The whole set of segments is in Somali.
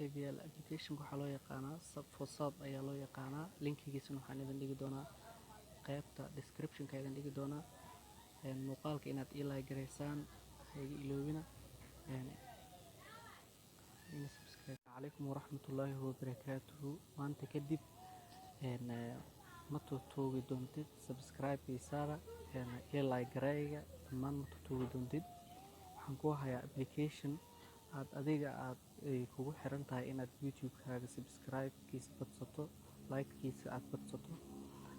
Saaxiibayaal, application waxaa loo yaqaanaa Sub for Sub ayaa loo yaqaanaa. Linkigiisana waxaan idin dhigi doonaa qaybta description-ka idin dhigi doonaa. Muuqaalka inaad ii like gareysaan ha iga iloobina. Ina subscribe. Calaykum waraxmatullaahi wabarakaatuhu. Maanta kadib ma tuutuugi doontid subscribe ii saara, ii like gareeya, dhammaan ma tuutuugi doontid. Waxaan ku hayaa application aad adiga aad ay kugu xiran tahay inaad YouTube-kaaga subscribe-kiisa badsato, like-kiisa aad badsato.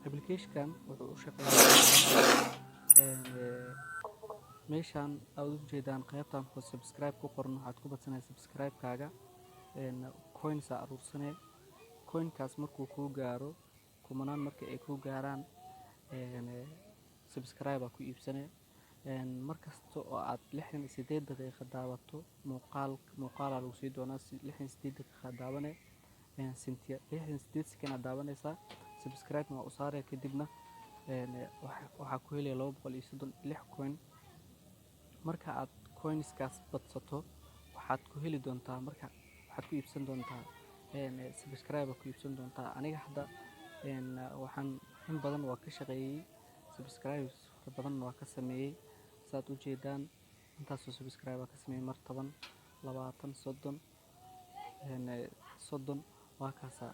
Application-kan wuxuu u shaqeeyaa meeshaan aad u jeedaan, qaybtan oo subscribe ku qoran. Waxaad ku badsanaysaa subscribe-kaaga, coins aa aruursanee. Coinkaas markuu kuu gaaro kumanaan, marka ay kuu gaaraan, subscribe aa ku iibsanee. Mar kasta oo aad 68 daqiiqo daawato muuqaal, muuqaalaa lagu sii doonaa. 68 daqiiqa daawane, sentiya 68 second aad daawanaysaa, subscribe waa u saaraya. Kadibna waxaa ku helaya 236 coin. Marka aad coinskaas badsato, waxaad ku heli doontaa, marka waxaad ku iibsan doontaa subscribe ku iibsan doontaa. Aniga hadda waxaan in badan waa ka shaqeeyey, subscribes fara badan waa ka sameeyey. Saad u jeedaan, intaasoo subscribe ka sameeyey, mar 10, 20, 30, 30, waa kaasaa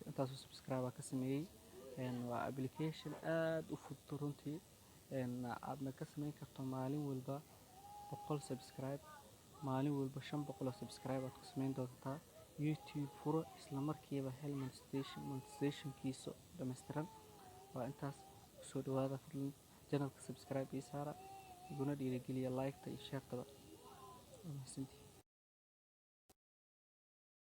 intaasoo subscribe ka sameeyey. Waa application aad u fudud runtii, aadna ka sameyn karto maalin walba 100 subscribe, maalin walba 500 oo subscribe aad ku sameyn doontaa. YouTube furo, isla markiiba hel monetization-kiisa dhammaystiran. Waa intaas. Kusoo dhawaada fadlan channelka, subscribe ii saara, iguna dhiirigeliya like-ta iyo share-taba. Waa mahadsantihiin.